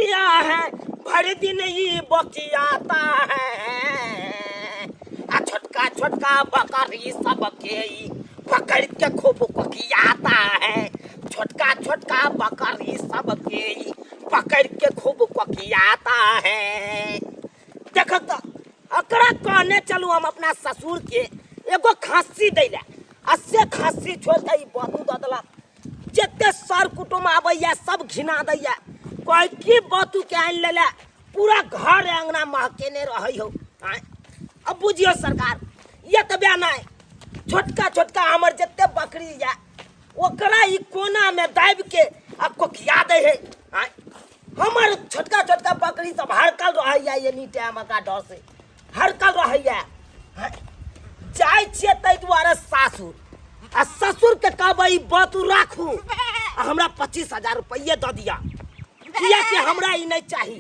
किया है, भर दिन ई बकियाता है। आ छोटका छोटका बकरी सबके ई पकड़ के खूब कोकियाता है। छोटका छोटका बकरी सबके ई पकड़ के खूब कोकियाता है। देख तो एकरा कहने चलू हम अपना ससुर के एगो खांसी दै ला, आ से खांसी छोड़ के ई बतू दऽ देलक। जते सर कुटुम आबैया सब घिना दैया, कहै की बतू के आनि लेले, पूरा घर अंगना महकेने रहै हो। आँय, अब बुझियो सरकार, एतबे नहि, छोटका छोटका हमर जते बकरी या ओकरा ई कोना में दाबि के आ कोकिया दै है। आँय, हमर छोटका छोटका बकरी सब हरकल रहैया, एनी टाइम एकरा डर से हरकल रहैया। आँय, जाइ छियै ताहि दुआरे सासुर, आ ससुर के कहबै ई बात राखू आ हमरा 25,000 रुपैये दऽ दिअ, कियाकि हमरा ई नहि चाही।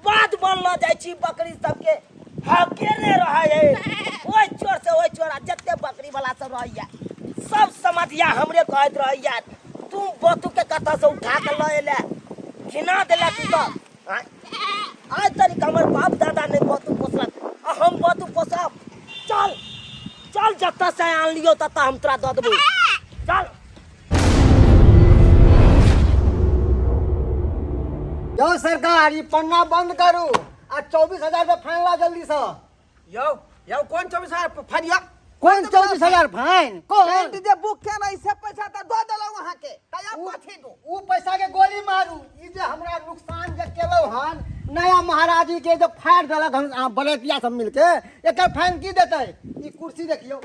बात बनल जाइ छी बकरी सबके हकेने रहै है ओहि चोर से ओहि चोर, आ जते बकरी वाला सब रहैया सब समधिया हमरे कहैत रहैया, तुम बतू के कतऽ से उठा के लऽ एले, घिना देला तू तऽ। आँय, आइ तक हमर बाप दादा नहि बतू पोसलक आ हम बतू पोसब। चल चल, जतऽ से आनलियौ ततऽ हम तोरा दऽ देबौ, चल। यौ सरकार, ई पन्ना बंद करू आ 24,000 रुपया फाइन ला जल्दी से। यौ यौ, कोन 24,000 फाइन यौ? कोन 24,000 फाइन? कोन टेंट जे बुक केने से पैसा तऽ दऽ देलहुँ अहाँके, तऽ आब कथी दू? उ पैसा के गोली मारू। ई जे हमरा नुकसान जे केलौ हन, नया महाराजी के जे फाड़ देलक हन अहाँ बलैतिया सब मिलके, एकर फाइन की देतै? ई कुर्सी देखियौ,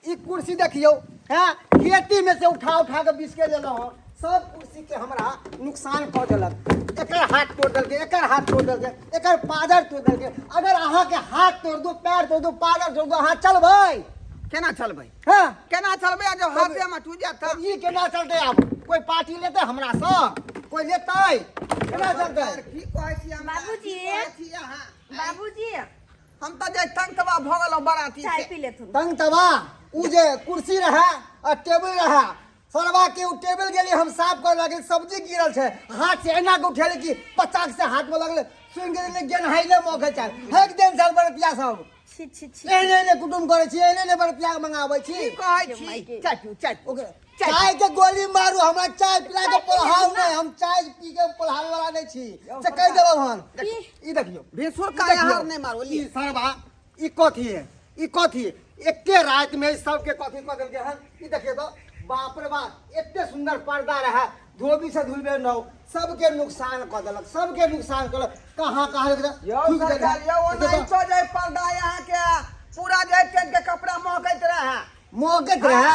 ई कुर्सी देखियौ, हैं खेती में से उठा उठा के बिसके लेलहुँ हन। सब कुर्सी के हमरा नुकसान कऽ देलक। एकर हाथ तोड़ देलकै, एकर हाथ तोड़ देलकै, एकर पादर तोड़ देलकै। अगर अहाँके हाथ तोड़ दू, पैर तोड़ दू, पादर तोड़ दू, अहाँ चलबै? केना चलबै? हँ, केना चलबै? आ जब हाथे में टूट जायत तब ई केना चलतै? आब कोई पार्टी लेतै हमरासँ? कोई लेतै? केना चलतै? की कहै छी हमरा? बाबूजी। की कहै छी अहाँ? बाबूजी, हम तऽ जे तंग तबाह भऽ गेलहुँ बराती चाय से। पी लेथुन। तंग तबाह उ जे कुर्सी रहे आ टेबुल रहे, सरवा के उ टेबुल गेली हम साफ करे लगली, सब्जी गिरल छै, हाथ से एना के उठेली कि पचाक से हाथ में लगले, सुन के गेनहाइले मौके चाल हेक देन साल बरतिया सब। छी छी छी। एहने एहने कुटुम करै छी, एहने एहने बरतिया के मंगाबै छी। की कहै छी? चाय पीऊ, चाय पीऊ। ओकरा चाय के गोली मारू। हमरा चाय पिला के पोल्हाउ नहि, हम चाय पी के पोल्हावे वाला नहि छी, से कहि देलहुँ हन। ई देखियौ, भेसुर ई का देखियौ, यहाँ नहि मारू। ई सरवा, ई कथी है? ई कथी है? एके राति में सबके कथी कऽ देलकै हन? ई देखियौ तऽ, बाप रे बाप, एते सुंदर पर्दा रहे, धोबी से धुलबे न, सबके नुकसान कऽ देलक, सबके नुकसान कऽ देलक। कहाँ कहाँ यौ थूक देलक। सरकार यौ, ओनाहितो जे पर्दा यहाँ के पूरा जे टेंट के कपड़ा महकैत रहे। महकैत रहे?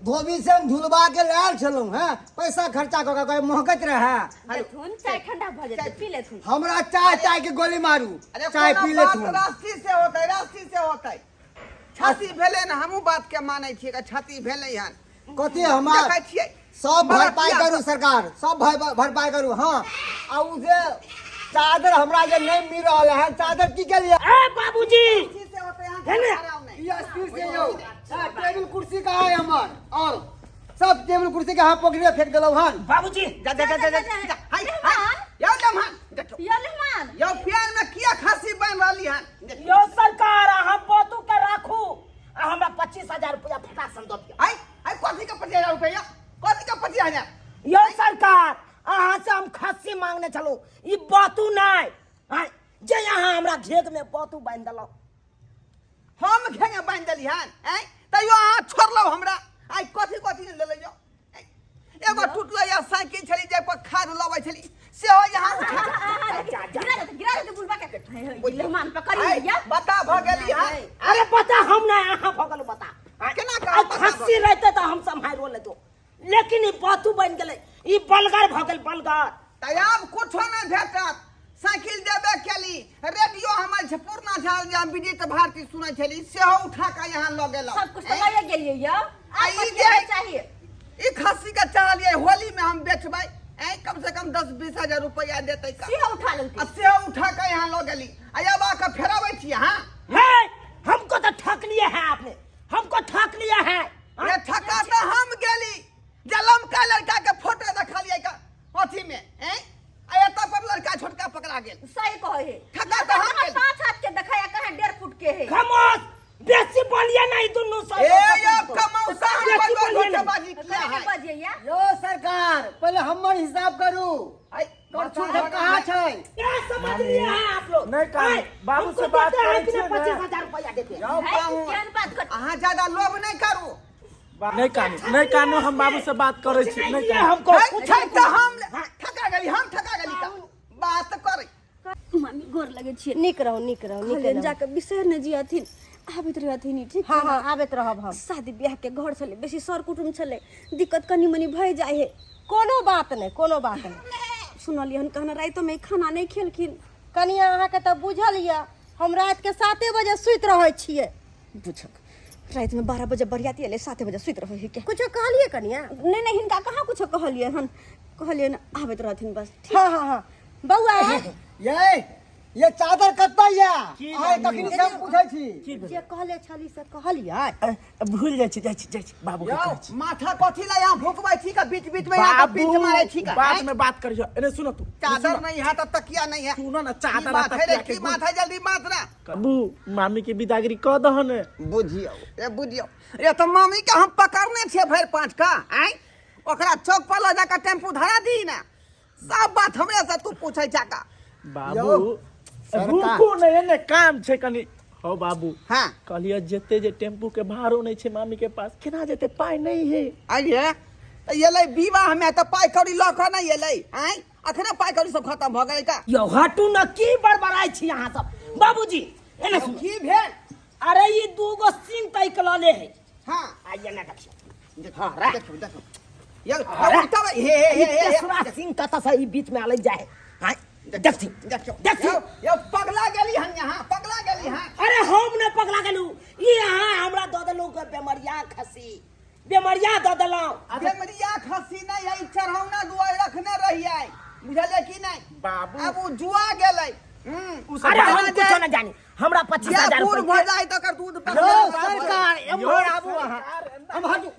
धोबी से हम धुलवा के लायल छलहुँ हैं, पैसा खर्चा कऽ के, महकैत रहे? देथुन चाय, ठंडा भऽ जेतै, पी लेथुन। हमरा चाय चाय के गोली मारू। अरे, चाय कोनो पी बात लेथुन। रास्ती से होतै, रास्ती से होतै। क्षति भेलै ने, हमहूँ बात के मानै छियै कि क्षति भेलै हन। कथी हमार देखै छियै सब भरपाई बरतिया करू सब। सरकार, सब भरपाई करू। हाँ, आ उ जे चादर हमरा जे नहीं मिल रहल है, चादर की के लिए? ए बाबूजी, रास्ती से होतै, अहाँ है ने? कराउ नहि। ई स्थिर से यौ। हाँ, टेबुल कुर्सी कहाँ है हमर? और सब टेबुल कुर्सी के अहाँ पोखरि में फेंक देलहुँ हन। बाबूजी। जा जा जा जा जा जा, हाय हाय, यौ लम्हा देखो। यौ मेहमान। यौ, प्यार में किया खांसी बन रहली हन? यौ सरकार, अहाँ बतू के राखू आ हमरा 25,000 रुपया फटाक सन दऽ दिअ। हाय हाय, कथी के 25,000 रुपया? कथी के 25,000? यौ सरकार, अहाँ से हम खस्सी मांगने छलहुँ, ई बतू नहि। आँय, जे अहाँ हमरा घेघ में बतू बान्हि देलहुँ। हम घेंगे बान्हि देली हन? आँय, तैयो अहाँ छोड़लहुँ हमरा। आइ कथी कथी ने लेलै यौ? आँय, एगो टूटलो या साइकिल छली, जाहि पर खाद लबै छली, सेहो यहाँ उठा जा, जा। गिरा देते, गिरा देते बुढ़बा के। मेहमान पकड़ आँय, लिया। बता भऽ गेली हन। अरे बता, हम नहीं, अहाँ भऽ गेलहुँ बता। आँय, केना आइ कहब बता भऽ खस्सी रहते तऽ हम सम्हारियो लेतहुँ, लेकिन ई बतू बनि गेलै, ई बलगर भऽ गेल, बलगर। तऽ आब कुछो नहि भेटत। साइकिल देबे केली, रेडियो हमर छै पुरना छल, जे हम विदित भारती सुनै छली, सेहो उठा कऽ यहाँ लऽ गेलहुँ। सब कुछ तऽ लए गेलियै यौ, आ आब ई कथी जे हमरा चाहिए? ई खस्सी के चाहलियै होली में हम बेचबै, ऐ कम से कम 10-20 हजार रुपया देतै का। सेहो उठा लेलकै। आ सेहो उठा कऽ यहाँ लऽ गेली, आ अब आके फेराबै छी अहाँ। हे, हमको तो ठक लिए हैं आपने, हमको ठक लिया है। अरे ठका तऽ हम गेली, जे लमका लड़का के फोटो देखलियै का अथी में, ऐ आ एतऽ पर बोलिए नहीं दुनू सब ए आपका मौसा हम बेसी पर बोलिए नहीं। धोखेबाजी किया कहे है के बजिए या यो सरकार पहिले हमर हिसाब करू। आई करछुल सब कहाँ छै? क्या समझ लिए हैं आप लोग? नहीं कानू, आए, बाबू हमको से बात देते हैं करै कि नहीं छियै ने। 25,000 रुपया देते हैं। जाओ है, पाहुन केहन बात कर अहाँ ज्यादा लोभ नहीं करू। नहीं कानू, नहीं कानू, हम बाबू से बात करै कुछ छी। नहीं नहीं दिए कानू। हमको है, कुछ छै नहीं तऽ दिए। हम ठका गेली, हम ठका गेली का बात करै। मामी गोर लगे छियै। नीक रहू, नीक रहू, नीक कहलियनि रहू। जाके बिसरि नहि जियथिन, आबैत रहथिन। ठीक? हँ हँ, आबैत रहब हम। शादी ब्याह के घर छलै, बेसी सर कुटुम छलै, दिक्कत कनि मनि भए जाइ है। कोनो बात नहि, कोनो बात नहि। सुनलियै हन कहना रातिमे खाना नहि खेलखिन। कनिया, अहाँके तऽ बुझल यऽ, हम रातिके 7 बजे सुति रहै छियै। बुझक रातिमे 12 बजे बरियाती एलै, 7 बजे सुति रहै है के? कुछो कहलियै कनिया? नहि नहि, हिनका कहाँ कुछो कहलियै हन, कहलियै हन आबैत रहथिन बस। ठीक। हँ हँ हँ, बौआ। ये चादर कतऽ यऽ? की आइ तखनी से हम पूछै छी। की भेल? जे कहले छली से कहलियै? भूल जाइ छी, जाइ छी, जाइ छी, बाबू के यौ कहै छी। माथा कथी ला यहाँ भोकबै छी का, बीच बीच में यहाँ के बाबू पीठ मारै छी का? बाद में बात करियो, एने सुनो तू। चादर नहीं है तो तकिया नहीं है। सुनो ना, की चादर आ बात है रे? तकिया के की बात है? जल्दी बात ना। बाबू, मामी के बिदागरी कह दहन। बुझियौ ए बुझियौ रे, तऽ मामी के हम पकड़ने छियै भरि पाँच का आँय, ओकरा चौक पर लऽ जाकऽ टेम्पू धरा दी ने। सब बात हमरे से तू पूछै छा का? बाबू यौ, सरकार। रुकू ने, एने काम छै कनि। हौ बाबू। हाँ। कहलियै जेते जे टेम्पू के भाड़ो नहि छै मामी के पास, केना जेते? पाइ नहि है। आइए तऽ एलै विवाह में तऽ पाइ कौड़ी लऽ कऽ नहि एलै आँय, अखने पाइ कौड़ी सब खतम भऽ गेलै का? यौ हटू न, की बड़बड़ाइ छी अहाँ सब? बाबूजी एने सुनू। की भेल? अरे ई दूगो सिंह तैक लऽ ले है। हाँ। आइए ना, देखियौ। देखो। हाँ, रा। देखो देखो यौ अरे। उल्टा हे हे ई हे हे तेसरा सिंह कतऽ से ई बीच में आलै जाए है? हाँ, देखथिन देखियौ। देखथिन। यौ यौ, पगला गेली हन यहाँ, पगला गेली हन। अरे हम ने पगला गेलू, ई अहाँ हमरा दऽ देलहुँ के बेमरिया खसी, बेमरिया दऽ देलहुँ। बेमरिया खसी नहीं है, ई चढ़ौना दुआर रखने रहियै, बुझलियै कि नहीं? बाबू। आब ओ जुआ गेलै। उ सब अरे बात- हम कुछो न जानी, हमरा 25,000 जे बूढ़ रुपया भऽ जाइ तऽ ओकर दूध यौ पकड़े। सरकार, एम्हर आबू अहाँ। हम हटू।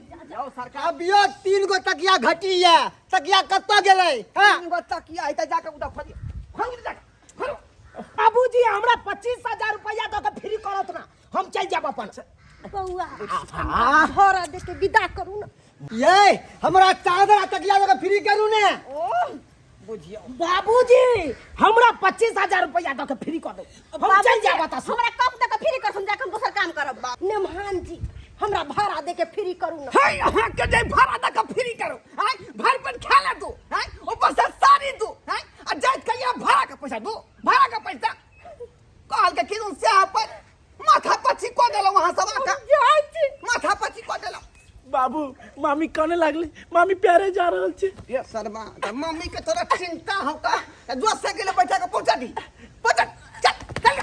अब यौ 3 गो तकिया घटी यऽ, तकिया कतऽ गेलै? हँ? 3 गो तकिया है तऽ जाके उधर खोजियौ, खोजू जाके, खोजू। बाबूजी, हमरा 25,000 रुपया दऽ के फ्री करत ना, हम चलि जायब अपन। बौआ, भाड़ा दे के विदा करू ने। ये हमरा चादर आ तकिया दऽ के फ्री करू ने। बुझियौ। बाबूजी, हमरा 25,000 रुपया दऽ के फ्री कऽ दू, हम चलि जायब एतऽ से। हमरा कप दऽ के फ्री कर, हम जाके हम दोसर काम करब। नेमहान जी, हमरा भाड़ा दे के फ्री करू ने। हे अहाँ के जे भाड़ा दऽ के फ्री करू आँय, भरि पेट खा ले तू आँय, ऊपर से साड़ी दू आँय, आ जाइत कहिया भाड़ा के पैसा दू, भाड़ा के पैसा कहल के किदन से पर माथा पची कऽ देलहुँ अहाँ सब आके, माथा पची कऽ देलहुँ। बाबू, मामी कहने लागले, मामी प्यारे जा रहल छै। ये शर्मा तऽ मम्मी के तोरा चिंता हौ का? जो साइकिल बैठा के पहुंचा दी, पहुंचा, चल चल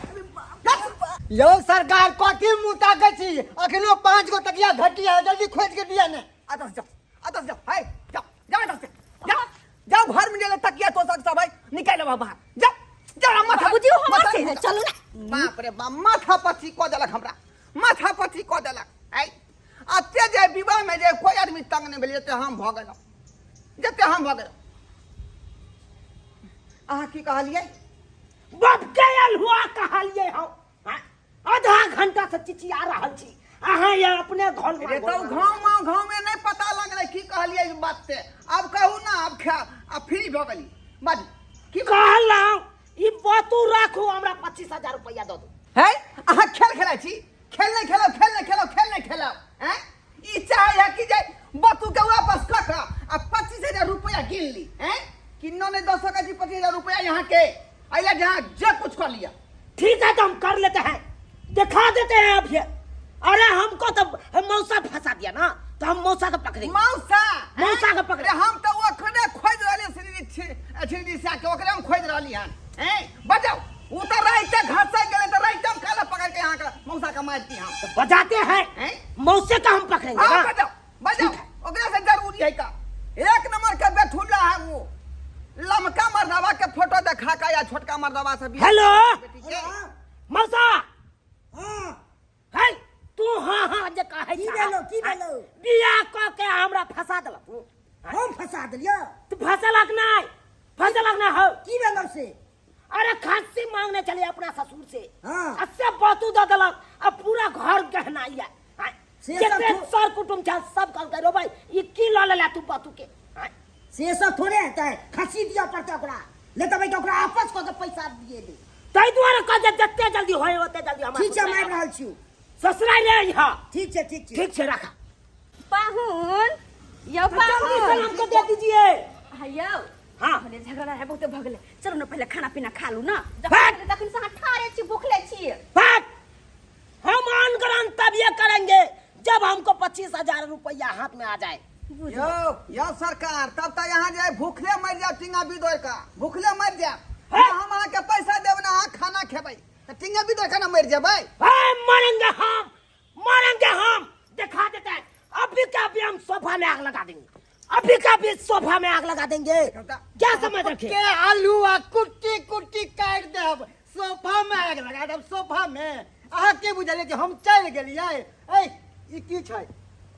चल। यौ सरकार, कथी मुँह ताकै छी? अखनो 5 गो तकिया घटी है, जल्दी खोजि के दिअ ने। अतः से जाओ, अतः से जाओ, है जाओ जाओ, अतः से जाओ जाओ, घर में जे तकिया तो सब है निकाल लेबा बाहर, जाओ जाओ ना, माथा बाबूजी, हम माथा आते हैं, चलू ना। बाप रे बाप, माथा पची कऽ देलक हमरा, माथा पची कऽ देलक। ऐ अते जे विवाह में जे कोई आदमी तंग नहि भेल जते हम भऽ गेलहुँ, जते हम भऽ गेलहुँ। अहाँ की कहलियै? बाप के अलहुआ कहलियै हम। हाँ? आधा घंटा से चिचिया रहल छी अहाँ, ये अपने घर में। रे तो घाव घाव में नहीं पता लगलै की कहलियै ई बात से। आब कहू ना, आब खा, आब फ्री भऽ गेली, बाजू की कहलहुँ ई बातू राखू, हमरा 25,000 रुपया दऽ दू। है अहाँ खेल खेलै छी? खेल नहीं खेलाओ, खेल नहीं खेलाओ, खेल नहीं खेलाओ। हैं ई चाहे है कि जे बतू के वापस कऽ कऽ आ 25,000 रुपया गिन ली हैं, कि नौ नहीं दऽ सकै छी 25,000 रुपया यहाँ के अइला जहाँ जे कुछ कर लिया। ठीक है, तो हम कर लेते हैं, दिखा देते हैं अब ये। अरे हमको तो मौसा फंसा दिया ना, तो हम मौसा को पकड़ेंगे। मौसा? मौसा के पकड़े। अरे हम तऽ ओकरे खोजि रहलियै, श्रीनिधि श्रीनिधि साह के ओकरे हम खोजि रहली हन। हैं बजाओ, उ तऽ राइते घसै गेलै तऽ राइते हम काला पकड़ के यहाँ के मौसा के मारती हम। तो बजाते हैं। हैं? मौसे का हम पकड़ेंगे हाँ ना। बजाओ बजाओ, ओकरा से जरूरी है का? एक नंबर के बेठुल्ला है वो, लमका मर्दवा के फोटो देखा का या छोटका मर्दवा से बियाह हेलो। बेटी के। मौसा। हाँ। है तू हाँ हाँ जे कहै की छह। भेलौ, की भेलौ? बियाह कऽ के हमरा फंसा देलक तू। हम फंसा देलियौ? तू फंसलक नहीं, फंसलक नहीं हो। की भेलौ से? अरे खांसी मांगने चले अपना ससुर से। हाँ। आ से बातू दऽ देलक आ पूरा घर गहनाइया। से सब जते सर कुटुम छल सब कहलकै रो भाई ई की लऽ लेला तू बतू के आँय? से सब थोड़े हेतै, खसी दिअ पड़तै ओकरा, नहि देबै तऽ ओकरा आपस कऽ के पैसा दिए दे। ताहि दुआरे कह जे जते जल्दी होय ओते जल्दी हमरा ठीक छै, हम आबि रहल छी। ससुराल ले अइहा। ठीक छै, ठीक छै। ठीक छै, राखा। पाहुन यौ, जल्दी पाहुन सलाम को दे दीजिए। हाँ यौ। हाँ। भले झगड़ा है बहुते भऽ गेलै, चलू ने पहिले खाना पीना खा लू ना। भाग। तखन से अहाँ ठाढ़े छी, भूखले छी। भाग। हम आन ग्रहण तब ये करेंगे जब हमको 25,000 रुपया हाथ में आ जाए। यौ यौ सरकार, तब तऽ यहाँ जे भूखले मरि जायब, टिंगा बिदोर का भूखले मरि जायब। हे? हम अहाँके पैसा देब ना, अहाँ खाना खेबै तऽ टिंगा बिदोर के ना मरि जेबै। हे, मरेंगे हम, मरेंगे हम, दिखा देते हैं। अभी का अभी हम सोफा में आग लगा देंगे, अभी का अभी सोफा में आग लगा देंगे। क्या समझ रखे? के आलू आ कुट्टी कुट्टी काटि देब, सोफा में आग लगा देब सोफा में। अहाँ के बुझलियै कि हम चलि गेलियै? ऐ ई की छै,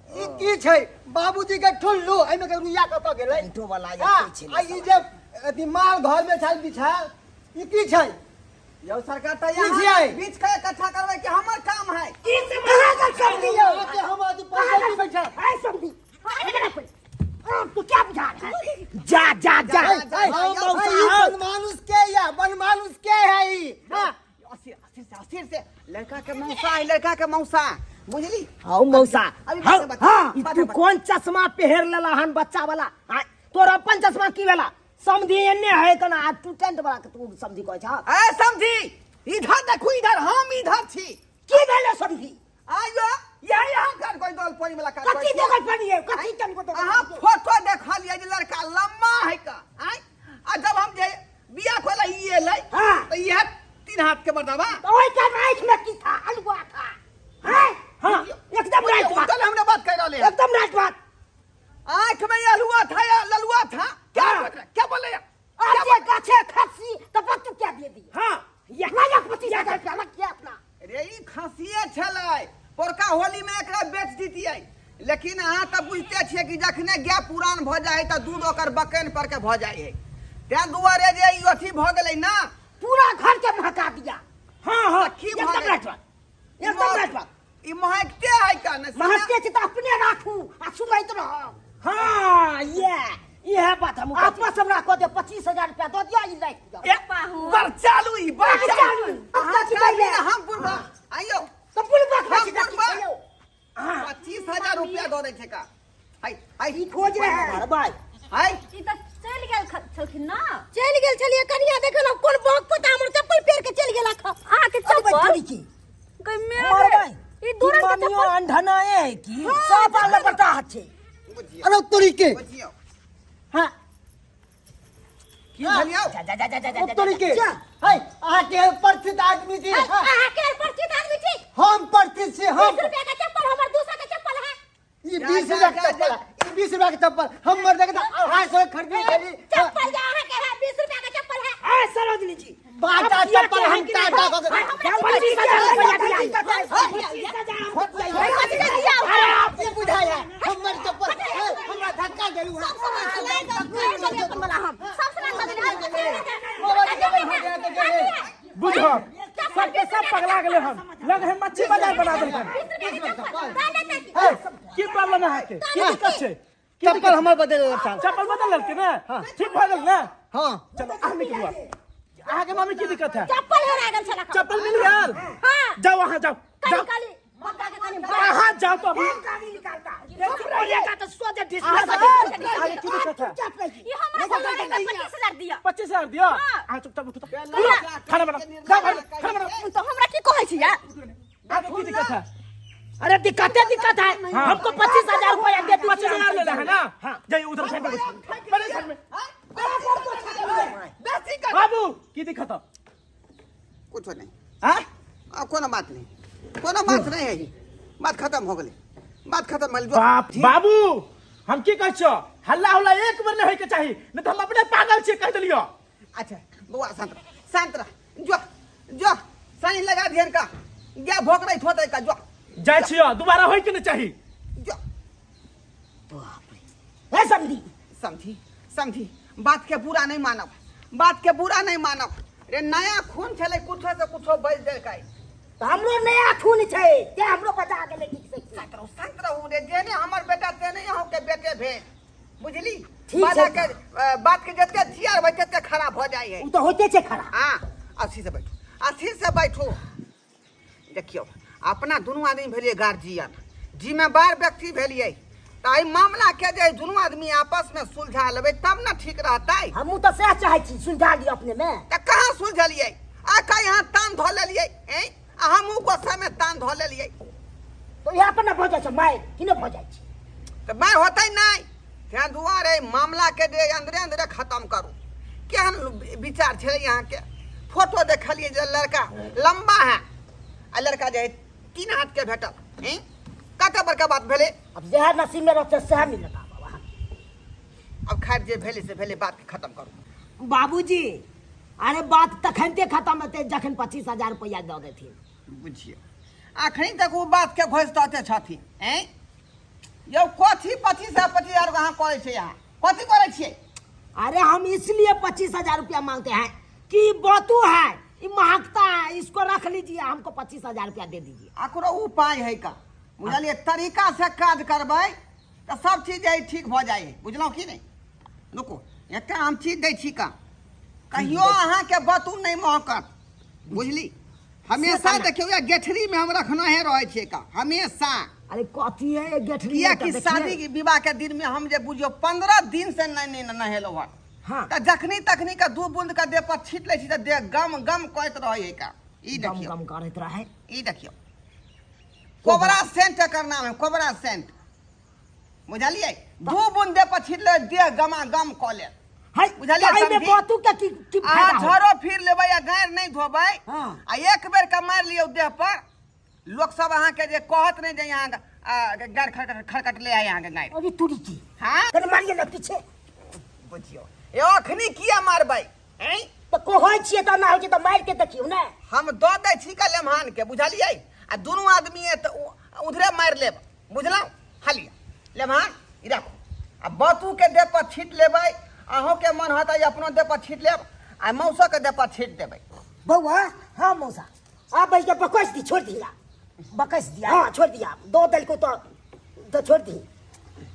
ई की छै? बाबूजी के ठुल्लू, एहिमे के रुइया कतऽ गेलै? ईंटो वाला या हाँ, की छै? आ ई जे अथी माल घर में छल बिछायल, ई की छै? यौ सरकार, तऽ की यहाँ छियै? बीच के इकट्ठा करबै कि हमर काम है? की समझ कहाँ समझी? अहाँके हम अथी पंचायती बैठल। ऐ समझी, तू क्या बुझा रहा है? जा जा जा। ऐ, ऐ, हाँ, ऐ, मौसा, ई हाँ। बनमानुस के या बनमानुस के है ई? हाँ। अस्थिर अस्थिर से, अस्थिर से, लड़का के मौसा है, लड़का के मौसा, बुझली? हाँ मौसा। अभी हाँ, बात बता, हाँ, बात तू बता। कौन चश्मा पहर लेला हन बच्चा वाला? हाँ, तोर अपन चश्मा की भेला? समझी एने है कना, आ तू टेंट वाला के तू समझी कहै छा? ए समझी, इधर देखू, इधर, हम इधर छी। की भेलै समझी? आयो यही यहाँ कर कोई दल पड़ी वाला काज कथी करै छी। दोगल पड़ी है? कथी तन को दोगल अहाँ पड़ी है? फोटो देखलियै जे लड़का लम्बा है का आय, आ जब हम जे बियाह खोला ई एलै हाँ। तऽ इएह 3 हाथ के मर्दबा। तो ओहि का राइट में की था? अलुआ था। हैं? हाँ, एकदम राइट बात। चल हमने बात कर रहले हैं। एकदम राइट बात। आंख में अलुआ था या ललुआ था? क्या हाँ। बोल रहे? क्या बोल रहे हैं? आज ये गाछे खसी तो बच्चू क्या दे दिए? हाँ, ये लाख 25,000 रुपया लग गया अपना। रे ई खसिए छलै, पोरका होली में एकरा बेच दितियै, लेकिन अहाँ तऽ बुझते छियै कि जखने गाय पुरान भऽ जाइ है तऽ दूध ओकर बकैन पर के भऽ जाइ है, ताहि दुआरे जे ई अथी भऽ गेलै ना, पूरा घर के महका दिया। हाँ हाँ, की भऽ एकदम गेलै? राइट बात, एकदम राइट बात। ई महकते है का ने? महकते छै तऽ अपने राखू आ सुनैत रहब। हाँ, ये इएह बात हम आपस हमरा कह दे, 25,000 रुपया दऽ दिअ, ई राखि दिअ। ए, पाहुन। बड़ चालू ई, बड़ बड़ चालू। चालू। अहाँ की कहली कहलियै? ने हम बुढ़बा आइयो तऽ बुढ़बा हम खाइ छी तऽ की बुढ़बा। कहियौ? हाँ। 25,000 रुपया दऽ दै छै का? हाय हाय, ई खोज रहे हैं। भाई। हाय। ई तऽ चलि गेल छलखिन ना? चलि गेल छलियै कनिया, देखो ना कोन बक पोता हमर चप्पल पहिर के चलि गेल। अहाँके अरे चप्पल? बच्ची की। गई मेरे। मरबै। ई दू रंग के मामियो चप्पल। अंधनाए है की? सब अलग बता छै। अरे तोरी के। बुझियौ। हाँ। की भेलियौ? जा जा जा जा जा ओ तोरी के। जा। है, अहाँ के परिचित आदमी छी। है, हाँ, अहाँ के परिचित आदमी छी? हम परिचित छी हम। 20 रुपया के चप्पल हमर 200 के चप्पल है। ई जा, 20 जा, रुपया के जा, चप्पल जा। है, ई 20 रुपया के चप्पल हम मर जाके 250 के खरीद लेली। चप्पल जे अहाँ के है 20 रुपया के चप्पल है। ए सरोजनी जी, बाटा अब किया चप्पल के हम हम कि नहीं? टाटा कऽ के- 25,000 रुपया दिया। 25,000 हमको दिया। अरे आप ये बुझाया हमर चप्पल है, हमरा धक्का देलू सब सामान लए गेलियै अपन वाला, हम सब सामान लऽ गेलियै। बुझो सबके सब पगला गेले हन, लग है मच्छी बाजार बना देलकन। की प्रॉब्लम है अहाँके? की दिक्कत छै? की चप्पल हमर बदल देलक साल। चप्पल बदल लेलकै ने? ठीक भऽ गेल ने? हाँ। चलो अहाँ निकलू आब। अहाँके मम्मी की दिक्कत है? चप्पल हेरा गेल छलक। चप्पल मिल गेल? हाँ। जाओ अहाँ, जाओ काली जाओ। काली बक्का के कनी अहाँ जाओ तो अभी। गाड़ी निकालता है का तो सोचे डिस्प्ले। अहाँके की दिक्कत है? ई हमरा से लड़े के 25,000 दिअ। 25,000 दिअ? अहाँ चुपचाप उठू तऽ खाना बनाओ, जाओ खाना बनाओ। तऽ हमरा की कहै छी यार? अहाँके की दिक्कत है? अरे दिक्कत दिक्कत है, हमको 25,000 रुपया दे दीजिए। 25,000 लेना है ना? जाइए उधर साइड में बैठिए। बड़े साइड में। बेसी कर। बाबू, की दिक्कत है? कुछो नहीं। हाँ? आ, कोनो बात नहीं, कोनो बात नहीं है, बात खत्म हो गेलै, बात खत्म भेल। बाप बाबू, हम की कहै छियौ, हल्ला हुल्ला एक बेर नहि होइके चाही, नहि तऽ हम अपने पागल छियै, कहि देलियौ। अच्छा बौआ, शांत रह, शांत रह, जो जो सानी लगा दिहन का गया भोकरै होतै का, जो। जाइ छियौ, दोबारा होइके नहि चाही। जो। है समझी? समझी, समझी, बात के बुरा नहीं मानब, बात के बुरा नहीं मानब रे, नया खून छलै, कुछो से कुछो बजि देलकै। तऽ हमरो नया खून छै ते हमरो बजा गेलै ठीक से। शांत रहो, शांत। भेल बुझली ठीक बाधा छै। के बात के जते चियारबै तते खराब भऽ जाइ है ओ तऽ होइते छै खराब हाँ अथी से बैठू अथी से बैठू देखियौ अपना दुनू आदमी भेलियै गार्जियन जिम्मेवार व्यक्ति भेलियै तऽ एहि मामलाके जे दुनू आदमी आपसमे सुलझा लेबै तब ने ठीक रहतै हमहूँ तऽ सएह चाहै छी सुलझा लिअ अपनेमे तऽ कहाँ सुलझलियै आ का यहाँ तान धऽ लेलियै ऐं आ हमहूँ गोस्सामे तान धऽ लेलियै तऽ इएह पर ने भऽ जाइ छै मारि कि नहि भऽ जाइ छै तऽ मारि होतै नहि ताहि दुआरे मामलाके जे अन्दरे अन्दरे खतम करू केहन विचार छलै अहाँके फोटो देखलियै जे लड़का लम्बा है आ लड़का जे है तीन हाथके भेटल हैं कते बड़का बात भेलै आब जएह नसीबमे रहतै सएह मिलत आब अहाँके आब खैर जे भेलै से भेलै बातके खतम करू बाबूजी अरे बात तखनते खतम हेतै जखन 25,000 रुपैआ दऽ देथिन बुझियौ अखनी तक ओ बातके घोषिते छथिन हैं यौ कथी 25,000 25,000 अहाँ करै छियै अहाँ कथी करै छियै अरे हम इसलिए 25,000 रुपया मांगते हैं कि बोतू है ये महकता है इसको रख लीजिए हमको 25,000 रुपया दे दीजिए एकरो उपाय है का बुझलियै तरीका से काज करबै तऽ सब चीज जे ठीक भऽ जाइ है बुझलहुँ की नहि रुकू एकटा हम चीज दै छी का कहियो अहाँके बतू नहि महकत बुझली हमेशा देखियौ या गेठरी में हम रखना है रहै छियै का हमेशा अरे कथी है ये गेठरी किया कि शादी के विवाह के दिन में हम जे बुझियौ 15 दिन से नहीं नहीं नहेलहुँ हन तऽ जखनी तखनी के दू बूंद के देह पर छीट लै छी तऽ देह गम गम करैत रहै है का ई गम देखियौ गम करैत रहे ई देखियौ कोबरा सेंट एकर नाम है कोबरा सेंट बुझलियै दू बूंद देह पर छीट ले देह गमा गम कऽ लेत है बुझलियै एहिमे समझी? बतू के की की अहाँ फायदा होत? झरो फिर लेबै आ गारि नहि धोबै हाँ। आ एक बेर के मारि लियौ देह पर लोक सब अहाँके जे कहत नहि जे यहाँ गारि खड़खट खड़खट ले आय अहाँके गारि अभी तुरी की हाँ कने मारिए ना पीछे बुझियौ यौ अखनी किया मारबै ऐं तऽ कहै छियै तऽ ना होइ छै तऽ मारि के देखियौ ने हम दऽ दै छी का लेमहान के बुझलियै आ दुनू आदमी तऽ उधरे मारि लेब बुझलहुँ हालिया लेमहान ई राखू आ बतू के देह पर छीट लेबै अहूँके मन होतै अपनो देह पर छीट लेब आ मौसो के देह पर छीट देबै बौआ हाँ मौसा आप बैठ के बकस दी छोड़ दिया बकस दिया हाँ छोड़ दिया दो दल को तो तो छोड़ दी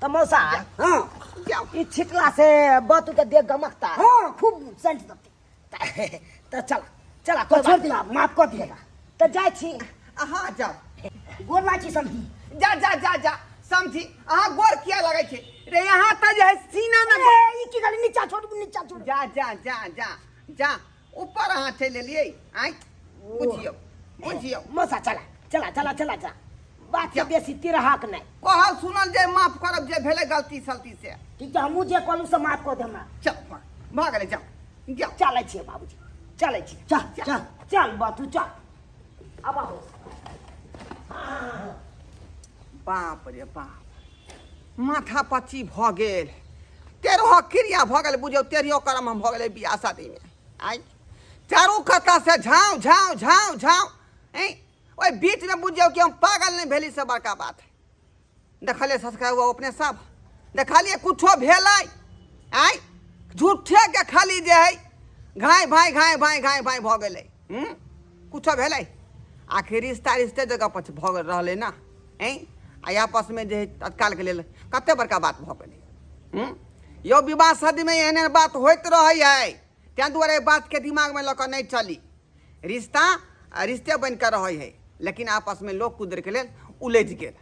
तो मौसा हाँ जाउ ई छिटला से बतू के देह गमकता हाँ खूब सेंट देते तो चल चला तो कोई छोड़ बात दिया नहीं। माफ कर दिएगा तो जाइ छी अहाँ जाउ गोर लागै छी समझी जा जा जा जा समझी अहाँ गोर किया लगै छै रे यहाँ तऽ जे है सीना में ए, ई की कहली नीचा छोड़ नीचा छोड़ जा जा जा जा जा ऊपर अहाँ चलि एलियै आँय बुझियौ बुझियौ मौसा चला चला चला चला जा बात के बेसी तिरहाक नहि कहल सुनल जे माफ करब जे भेलै गलती सलती से ठीक छै हमहूँ जे कहलहुँ से माफ कऽ दे हमरा चल भऽ गेलै जाउ जाउ चलै छियै बाबूजी चलै छियै चल चल चल बातू चल आब आहो बाप रे बाप माथा पच्ची भऽ गेल तेरहो क्रिया भऽ गेल बुझियौ तेरहो कर्म हम भऽ गेलै बियाह शादीमे आइ चारू कत्ता से झाँव झाँव झाँव झाँव ऐं ओहि बीचमे बुझियौ कि हम पागल नहि भेली से बड़का बात है देखलियै सब्सक्राइब अपने सब देखलियै कुछो भेलै आँय झूठेके खाली जे है घाय भाय घाय भाय घाय भाय भऽ गेलै हूँ कुछो भेलै आखिर रिश्ता रिश्ते जगह पर भऽ गेल रहलै ने ऐं आ आपसमे जे है तत्कालके लेल कते बड़का बात भऽ गेलै हूँ यौ विवाह शादीमे एहन एहन बात होइत रहै है ताहि दुआरे एहि बातके दिमागमे लऽ कऽ नहि चली रिश्ता रिश्ते बनि कऽ रहै है लेकिन आपसमे लोक कुदरके लेल उलझि गेल